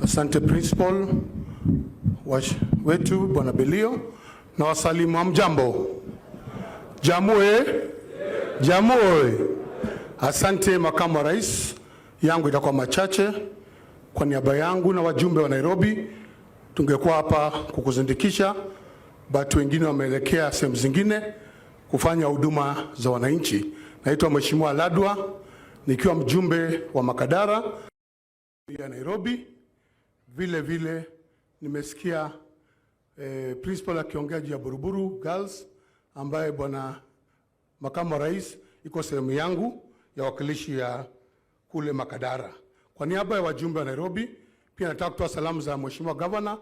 Asante principal wetu Bwana Belio na wasalimu. Hamjambo? Jamue, jamue. Asante makamu wa rais, yangu itakuwa machache. Kwa niaba yangu na wajumbe wa Nairobi, tungekuwa hapa kukuzindikisha, but wengine wameelekea sehemu zingine kufanya huduma za wananchi. Naitwa Mheshimiwa Ladwa nikiwa mjumbe wa Makadara ya Nairobi. Vile vile nimesikia principal akiongea juu ya Buruburu Girls ambaye bwana makamu wa rais iko sehemu yangu ya wakilishi ya kule Makadara. Kwa niaba ya wajumbe wa Nairobi, pia nataka kutoa salamu za Mheshimiwa Governor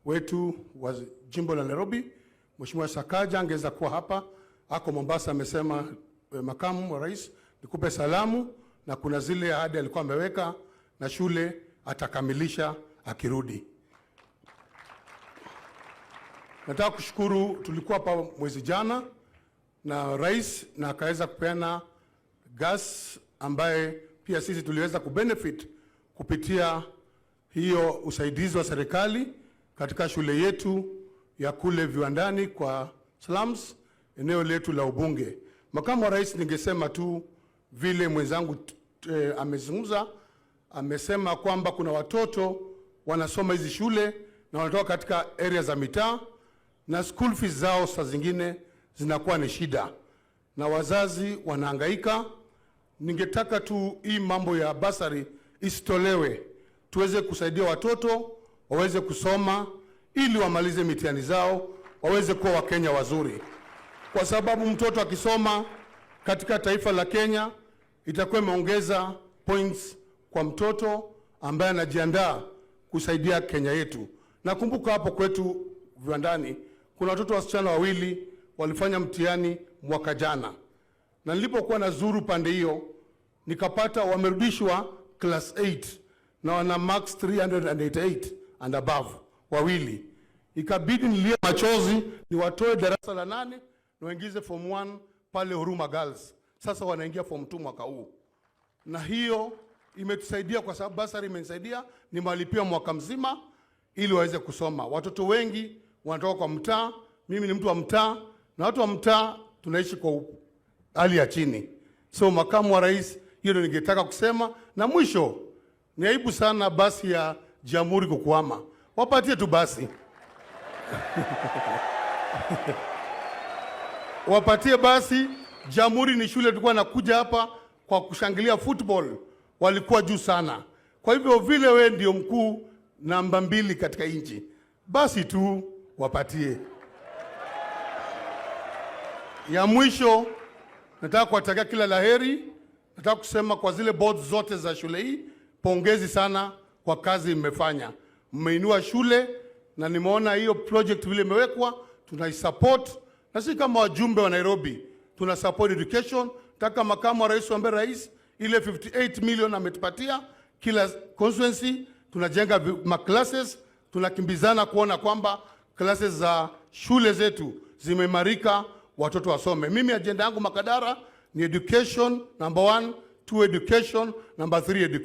wetu wa jimbo la Nairobi, Mheshimiwa Sakaja angeweza kuwa hapa, ako Mombasa, amesema makamu wa rais nikupe salamu, na kuna zile ahadi alikuwa ameweka na shule atakamilisha akirudi. Nataka kushukuru, tulikuwa hapa mwezi jana na rais na akaweza kupeana gas ambaye pia sisi tuliweza kubenefit kupitia hiyo usaidizi wa serikali katika shule yetu ya kule Viwandani kwa slums, eneo letu la Ubunge. Makamu wa rais, ningesema tu vile mwenzangu amezungumza, amesema kwamba kuna watoto wanasoma hizi shule na wanatoka katika area za mitaa na school fees zao saa zingine zinakuwa ni shida na wazazi wanahangaika. Ningetaka tu hii mambo ya basari isitolewe, tuweze kusaidia watoto waweze kusoma ili wamalize mitihani zao waweze kuwa Wakenya wazuri, kwa sababu mtoto akisoma katika taifa la Kenya itakuwa imeongeza points kwa mtoto ambaye anajiandaa kusaidia Kenya yetu. Nakumbuka hapo kwetu Viwandani kuna watoto wasichana wawili walifanya mtihani mwaka jana, na nilipokuwa na zuru pande hiyo nikapata wamerudishwa class 8 na wana max 388 and above wawili. Ikabidi nilie machozi niwatoe darasa la 8 niwaingize form 1 pale Huruma Girls. Sasa wanaingia form 2 mwaka huu, na hiyo imetusaidia kwa sababu basari imenisaidia, nimalipia mwaka mzima ili waweze kusoma. Watoto wengi wanatoka kwa mtaa, mimi ni mtu wa mtaa, na watu wa mtaa tunaishi kwa hali ya chini. So makamu wa rais, hiyo ndio ningetaka kusema. Na mwisho, ni aibu sana basi ya Jamhuri kukwama, wapatie tu basi wapatie basi. Jamhuri ni shule tulikuwa nakuja hapa kwa kushangilia football, walikuwa juu sana. Kwa hivyo vile we ndio mkuu namba 2 katika nchi, basi tu wapatie. Ya mwisho, nataka kuwatakia kila laheri. Nataka kusema kwa zile boards zote za shule hii, pongezi sana kwa kazi mmefanya. Mmeinua shule na nimeona hiyo project vile imewekwa, tunaisupport na sisi kama wajumbe wa Nairobi tuna support education. Nataka makamu wa rais waombe rais ile 58 million ametupatia kila constituency, tunajenga ma classes, tunakimbizana kuona kwamba classes za shule zetu zimeimarika, watoto wasome. Mimi agenda yangu Makadara ni education number 1, 2 education, number 3 education.